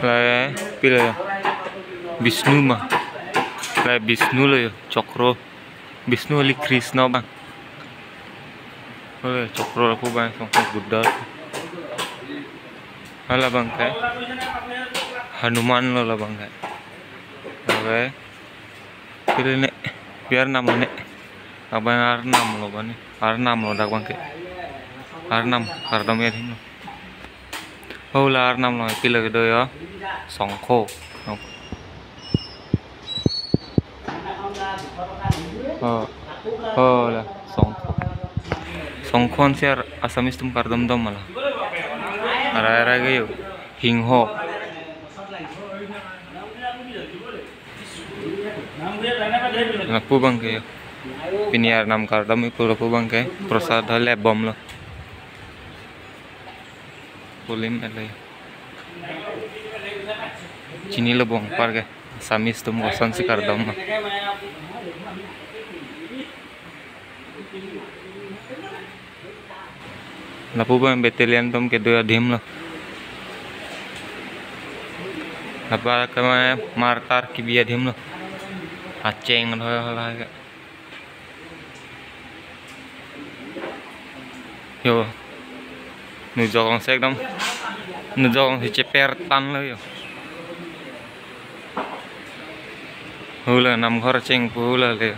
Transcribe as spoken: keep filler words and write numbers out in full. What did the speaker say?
Lahai pilo yo? Bishnu ma. Lahai Bishnu lo yo, chokro. Bishnu kali Krishna abang. Oi, chokro lapu abang, songkok Buddha. Halabang ke Hanuman lo labang ke. Oke. Pilo ne, pi arnam lo ne. Abang arnam lo bani. Arnam lo dak abang ke. Arnam kardom ya adim lo. Oh, la arnam lo, pilo kedo yo? Songkho. Oh. Oh, la songkho. Songkho ansi ar Assamese atum kardom dom ma la. Arai arai ke yo. Hingho. Lapu abang ke yo. Pini arnam kardom ipu lapu abang ke. Prasad halebom lo. Pulim ele. Chinilo bongpar ke. Assamese atum kosonsi kardom ma. Lapu abang battalion atum kedo adim lo. Lapu ke ma martyr kebi adim lo. Acheng lo halahai ke. Yo. Nu jokong si ekdom. Nu jokong si cheper tan lo yo. Hula namghor chengpo hula le.